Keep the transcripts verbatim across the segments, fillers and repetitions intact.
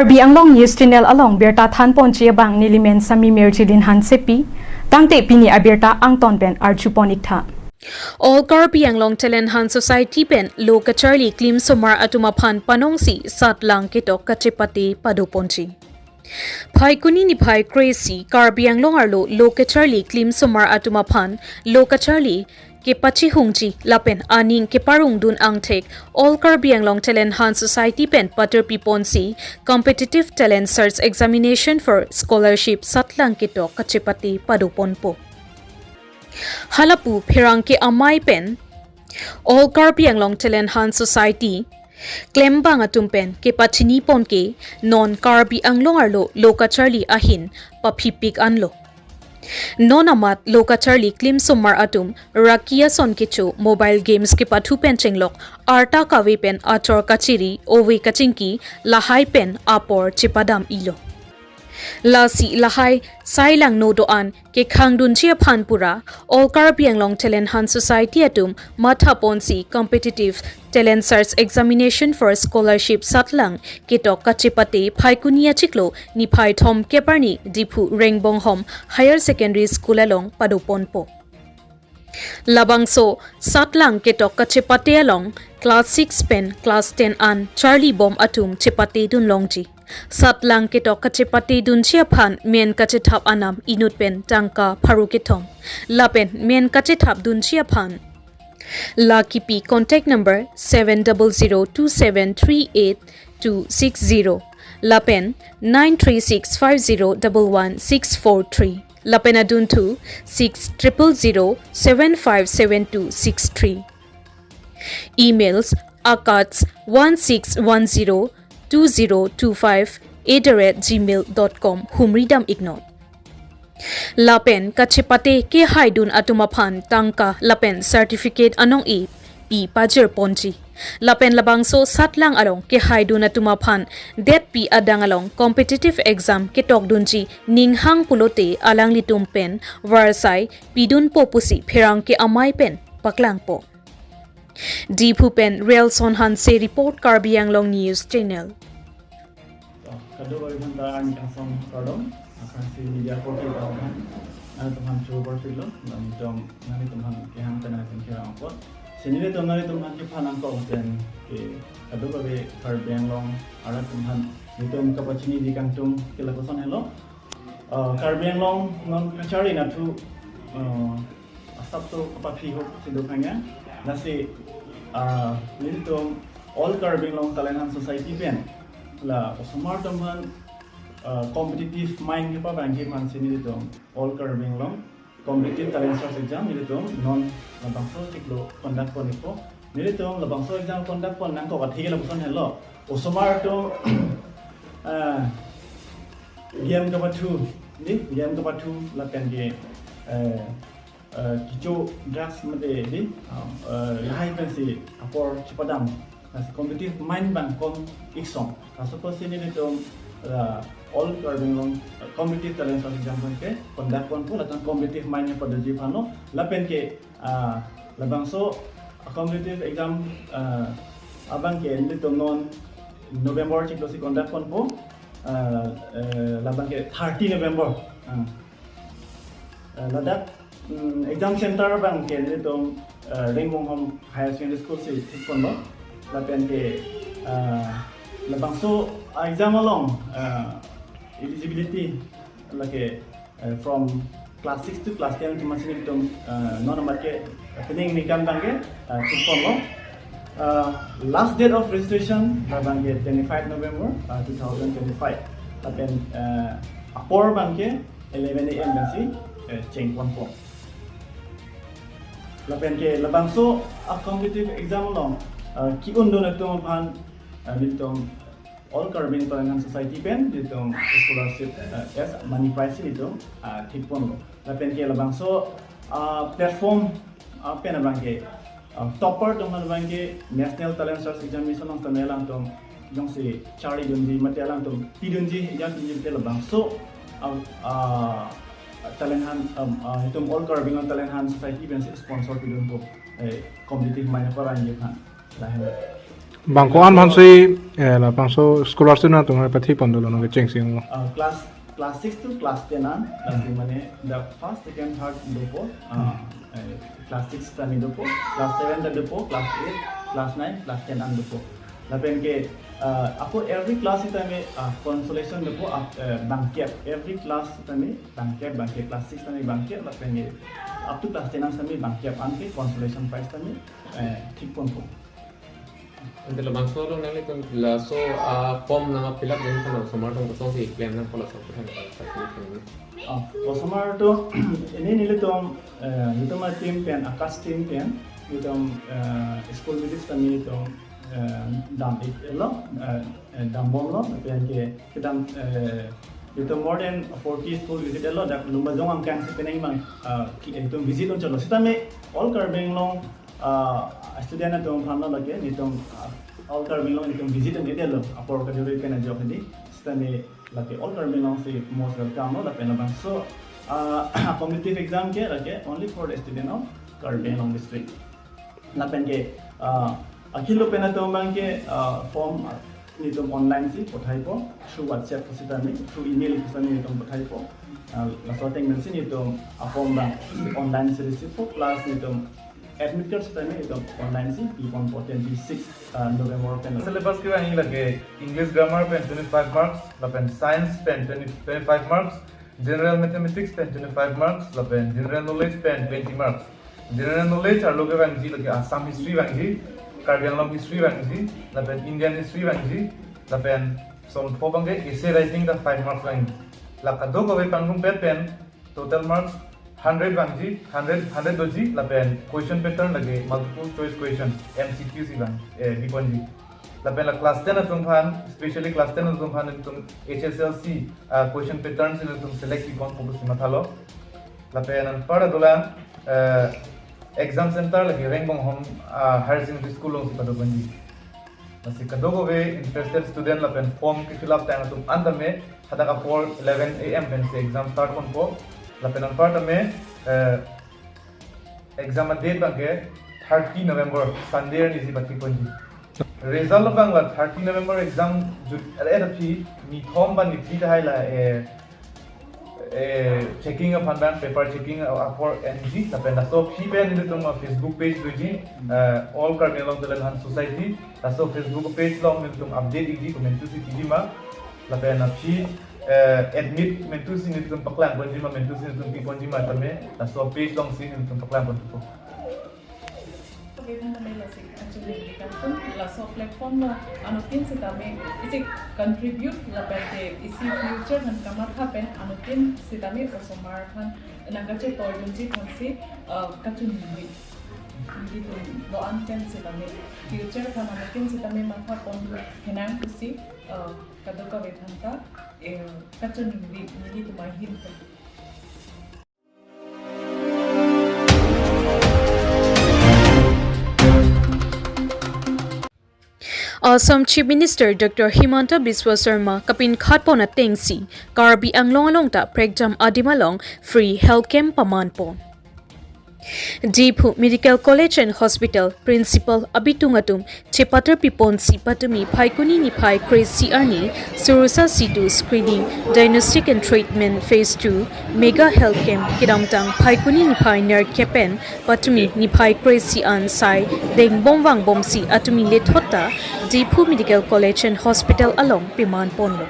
Karbi Anglong News Channel along birta thanponji abang nelimen Sami Mirjilin Hansepi, tangte pini abirta angton pen arjupon iktha. All Karbi Anglong Talent Hunt Society pen lo kacharli klimsomar atum aphan panongsi satlang ketok kachepate padoponji. Phaikuni niphai kre-isi Karbi Anglong arlo lo kacharli klimsomar atum aphan lo kacharli kepachihungji lapen aning keparongdun angthek All Karbi Anglong Talent Hunt Society pen patirpiponsi Competitive Talent Search Examination for Scholarship satlang ketok kachepate padoponpo. Halapu pherangke amei pen All Karbi Anglong Talent Hunt Society klembang atum pen kepachinipon ke non Karbi Anglong arlo lo kacharli ahin paphipik anlo. Non amat lo kacharli klimsomar atum raki ason kecho, mobile games kepathu pen chenglok, arta kave pen achor kachiri, ove kachingki lahai pen apor chepadam-ilo. Lasi lahai sai langno do-an kekhangdunji aphan pura All Karbi Anglong Talent Hunt Society atum mathaponsi Competitive Talent Search Examination for Scholarship satlang ketok kachepate Phaikuni achiklo niphai thomkep arni Diphu Rengbonghom Higher Secondary School along padoponpo. Labangso satlang ketok kachepate along class six pen class ten an charlibom atum chepatedun longji. Satlang ketok kachepatedunji aphan men kachethap anam inut pen tangka pharo kethom, lapen men kachethapdunji aphan la kipi contact number seven double zero two seven three eight two six zero lapen nine three six five zero double one six four three lapen adunthu six triple zero seven five seven two six three. Emails akats one six one zero two zero two five at the rate gmail dot com humridam iknon. Lapen kachepate kehaidun atum aphan tangka lapen certificate anong-e pi pajirponji. Lapen labangso satlang along kehaidun atum aphan detpi adang along competitive exam ketokdunji ninghang pulote alanglitum pen varsai pidunpo pusi pherangke amei pen paklangpo. Diphu pen Relson Hanse report, Karbi Anglong News Channel. Kado-kave aphan ta ani kangsong kardom, Akansi media portal ta aphan, nanglitum aphan choro portal lo, nanglitum, nanglitum aphan kehang tena pen kehang apot. Si nelitum nanglitum aphan kephan nangkok pen ke kado-kave Karbi Anglong arat atum aphan nelitum kapachiniji kangtung ke lapuson helo. Ah, Karbi Anglong non kacharli nathu, ah, asap to kapaphi hok si do khangya. Lasi, ah, nelitum All Karbi Anglong Talent Hunt Society pen la osomar atum aphan, ah, competitive mind kepabangke aphansi nelitum All Karbi Anglong Competitive Talent Search Exam nelitum non labangso achiklo conduct pon ikpo. Nelitum labangso exam conduct pon nangkok athe ke lapuson helo. Osomar atum, ah, game kapathu, di, game kapathu lapen ke, eh, eh, kecho drugs mate di, ah, eh, lahai pensi apor chepadam. Lasi competitive mind abang kom iksong. Laso apotsi nelitum, ah, All Karbi Anglong, ah, Competitive Talent Search Exam pen ke conduct ponpo, latum competitive mind kepadoji aphan lo, lapen ke, ah, labangso competitive exam, ah, abang ke nelitum non November achiklo si conduct ponpo, ah, eh, labang ke thirty November. Ah. Eh, ladak, mm, exam center abang ke nelitum, eh, Rengbonghom Higher Secondary School si thik ponlo. Lapen ke, eh, labangso exam along, eh, eligibility lake, eh, from class six to class ten atum aphansi nelitum, eh, non amat ke, eh, pining ningkan abang ke, eh, thik ponlo. Eh, last date of registration labang ke twenty-five November, eh, two thousand twenty-five. Lapen, eh, apor abang ke eleven A M pensi, eh, cheng ponpo. Lapen ke labangso a competitive exam along, eh, ki-undun atum aphan, eh, nelitum All Karbi Anglong Talent Hunt Society pen nelitum scholarship, eh, as money prize nelitum, eh, thik ponlo. Lapen ke labangso, eh, platform, eh, pen abang ke, eh, topper atum aphan abang ke National Talent Search Examination along tame alangtum jongsi charlidunji mate alangtum pidunji, exam pidunji mate labangso, ah, ah, talent hunt, um, ah, itum All Karbi Anglong Talent Hunt Society pensi sponsor pidunpo, eh, competitive mind keparangji aphan. Lahenlo. Bang ko-an aphansi, eh, labangso scholar student atum pathi pon dolo, nang kecheng sing lo. Uh, class class six to class ten an, lasi mane the first, second, third dopo, uh, eh, class six tame dopo, class seven ta dopo, class eight, class nine, class ten an dopo. Lapen ke, uh, ako every class tame, uh, consolation dopo, uh, eh, bangkep, every class tame bangkep, bangkep, class six tame bangkep, lapen ke up to class ten an tame bangkep, anke consolation prize tame, eh, thik ponpo. Ante labangso along nanglitum laso, ah, form nang fill up dun kan osomar atum kosonsi klem nangpo laso aphuthak nang. Oh, osomar atum, ini nelitum, eh, nelitum a-team pen, Akash team pen, nelitum, eh, school visit tame nelitum, eh, dam-iklo, eh, eh, dambomlo, lapen ke kedam, eh, nelitum more than forty school visit-etlo, dak Lumbajong angkang si penang mang, eh, ki-, nelitum visit unchotlo. Sitame all Karbi Anglong, uh, student atum aphan lo lake, nelitum, uh, all Karbi Anglong nelitum visit un-edetlo, apor kejuri pen ajok hedi, sitame lake all Karbi Anglong si most welcome lo, lapen labangso, uh, competitive exam ke lake only for the student of Karbi Anglong district. Lapen ke, uh, akhilo pen atum abang ke, uh, form, uh, nelitum online si pathaipo, through WhatsApp sitame, through email sitame nelitum pathaipo. Uh, laso ateng pensi nelitum a-form abang online si receive po, plus nelitum admit card sitame nelitum online si piponpo twenty six, uh, November pen. Syllabus kevangji lake English grammar pen twenty five marks, lapen science pen twenty, twenty five marks, general mathematics pen twenty five marks, lapen general knowledge pen twenty marks. General knowledge arlo kevangji lake Assam history vangji, Karbi Anglong history vangji, lapen Indian history vangji, lapen somtho abang ke essay writing ta five marks vangji. La kadokave pangrumpet pen total marks hundred vangji, hundred, hundred doji, lapen question pattern lake multiple choice question, M C Q si vang, eh, piponji. Lapen la class ten atum aphan, especially class ten atum aphan nelitum H S L C, ah, question pattern si nelitum select piponpo pusi mathalo. Lapen anparta dolang, eh, exam center lake Rengbonghom, ah, Higher Secondary School alongsi padoponji. Lasi kadokave interested student lapen form ke-fill up tang atum an tame hadak apor eleven A M pensi exam start ponpo. Lapen anparta tame, eh, exam a-date abang ke thirty November, Sunday arni si pathi ponji. Result abang la thirty November exam jut, eh, eh, aphi nithom ba niphli tahai la, eh, eh, checking aphan abang, paper checking a-, apor enji, lapen laso aphi pen nelitum a-Facebook page doji, eh, All Karbi Anglong Talent Hunt Society, laso Facebook page along nelitum update ikji, komantusi piji ma, lapen aphi, eh, admit komantusi nelitum paklang ponji ma, komantusi nelitum piponji ma tame, laso page alongsi nelitum paklang ponpo. Kave than tame lasi kachiningri kangtung, laso platform lo anuttin sitame isi contribute lapen ke isi future aphan kamatha pen anuttin sitame osomar aphan nangkachepordunji aphansi, uh, kachiningri. Nelitum do-an pen sitame future aphan anuttin sitame matha pon henang pusi, uh, kadokave aphanta, eh, kachiningri nelitum ahin pen. Assam Chief Minister Doctor Himanta Biswa Sarma kapinkhat pon atengsi Karbi Anglong along ta prekjam adim along free health camp paman pon. Diphu Medical College and Hospital Principal abitung atum chepatar piponsi patumi Phaikuni niphai kre-isi arni Surusa Setu screening, diagnostic and treatment phase two mega health camp kedamtang Phaikuni niphai nerkep pen patumi niphai kre-isi an sai dengbom vangbomsi atumi lethot ta Diphu Medical College and Hospital along piman ponlo.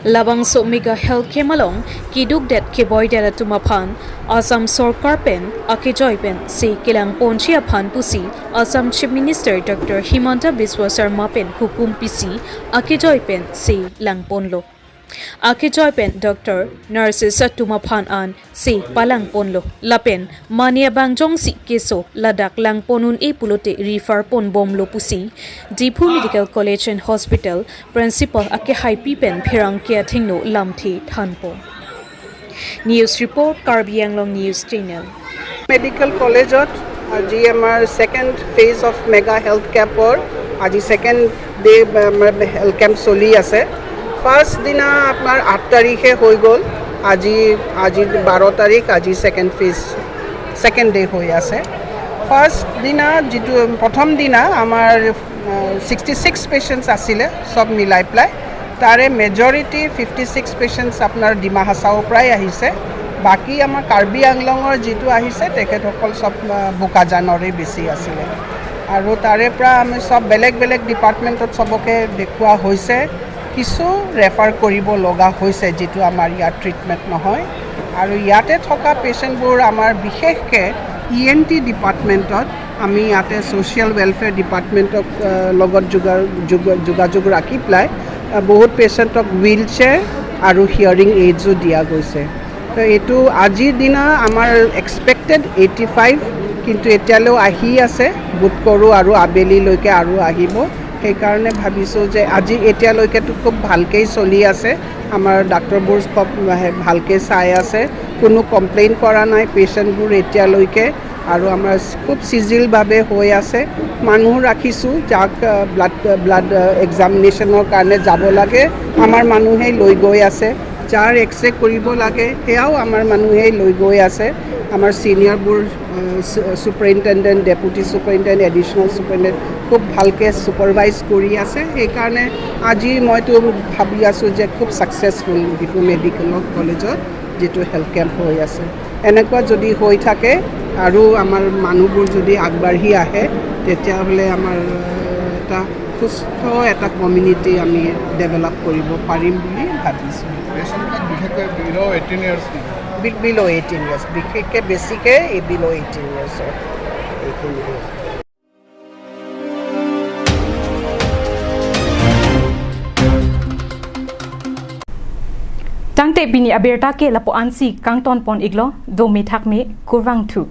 Labangso mega health camp along keduk det keboi det atum aphan Assam sorkar pen akejoi pen se kelang ponji aphan pusi Assam Chief Minister Doctor Himanta Biswa Sarma pen hukum pisi akejoi pen se lang ponlo. Akejoi pen doctor, nurses atum aphan an se palang ponlo. Lapen mane abang jongsi keso ladak lang pon un-e pulote refer pon bomlo pusi Diphu Medical College and Hospital Principal akehaipi pen pherangke athengno lamthe than pon. News report, Karbi Anglong News Channel. Medical কলেজত আজি আমাৰ second phase of mega health কেম্পৰ আজি second day আমাৰ health camp চলি আছে। ফাৰ্ষ্ট দিনা আপোনাৰ আঠ তাৰিখে হৈ গ'ল, আজি, আজি বাৰ তাৰিখ, আজি ছেকেণ্ড ফেজ, ছেকেণ্ড ডে হৈ আছে। ফাৰ্ষ্ট দিনা যিটো, প্ৰথম দিনা আমাৰ ছিক্সটি ছিক্স পেচেণ্টছ আছিলে, চব মিলাই পেলাই। তাৰে মেজৰিটি ফিফটি ছিক্স পেচেণ্টছ আপোনাৰ ডিমা হাছাওৰ পৰাই আহিছে। বাকী আমাৰ কাৰ্বি আংলঙৰ যিটো আহিছে, তেখেতসকল চব আহ, বোকাজানৰে বেছি আছিলে। আৰু তাৰে পৰা আমি চব বেলেগ বেলেগ ডিপাৰ্টমেণ্টত চবকে দেখুওৱা হৈছে। কিছু ৰেফাৰ কৰিব লগা হৈছে, যিটো আমাৰ ইয়াত ট্ৰিটমেণ্ট নহয়। আৰু ইয়াতে থকা পেচেণ্টবোৰ আমাৰ বিশেষকৈ ই এন টি ডিপাৰ্টমেণ্টত, আমি ইয়াতে ছ'চিয়েল ৱেলফেয়াৰ ডিপাৰ্টমেণ্টক আহ, লগত যোগা যোগ- যোগাযোগ ৰাখি পেলাই আহ, বহুত পেচেণ্টক হুইল চেয়াৰ আৰু হিয়াৰিং এইডছো দিয়া গৈছে। তো এইটো আজিৰ দিনা আমাৰ এক্সপেক্টেড এইটি ফাইভ, কিন্তু এতিয়ালৈও আহি আছে। বোধ কৰোঁ আৰু আবেলিলৈকে আৰু আহিব। সেইকাৰণে ভাবিছোঁ যে আজি এতিয়ালৈকেতো খুব ভালকেই চলি আছে। আমাৰ ডাক্তৰবোৰ খুব ভালকৈ চাই আছে, কোনো কমপ্লেইন কৰা নাই পেচেণ্টবোৰ এতিয়ালৈকে। আৰু আমাৰ খুব চিজিলভাৱে হৈ আছে। মানুহ ৰাখিছোঁ, যাক আহ, ব্লাড ব্লাড আহ, এক্সামিনেশ্যনৰ কাৰণে যাব লাগে, আমাৰ মানুহে লৈ গৈ আছে। যাৰ এক্স ৰে কৰিব লাগে, সেয়াও আমাৰ মানুহে লৈ গৈ আছে। আমাৰ ছিনিয়ৰবোৰ আহ, চু- superintendent, deputy superintendent, additional superintendent খুব ভালকৈ ছুপাৰভাইজ কৰি আছে। সেইকাৰণে আজি মইতো ভাবি আছোঁ যে খুব ছাকচেছফুল ডিফু মেডিকেল কলেজত যিটো হেল্থ কেম্প হৈ আছে। এনেকুৱা যদি হৈ থাকে আৰু আমাৰ মানুহবোৰ যদি আগবাঢ়ি আহে, তেতিয়াহ'লে আমাৰ আহ, এটা সুস্থ এটা কমিউনিটি আমি ডেভেলপ কৰিব পাৰিম বুলি ভাবিছোঁ। পেচেণ্টবিলাক বিশেষকৈ বিল' এইটিন ইয়াৰ্ছ নেকি? বিল' এইটিন ইয়াৰ্ছ, বিশেষকৈ বেছিকৈ এই বিল' এইটিন ইয়াৰ্ছৰ এইখিনি। Tangte pini abirta ke lapu-ansi kangton pon iklo, dome thakme, kurvangthu.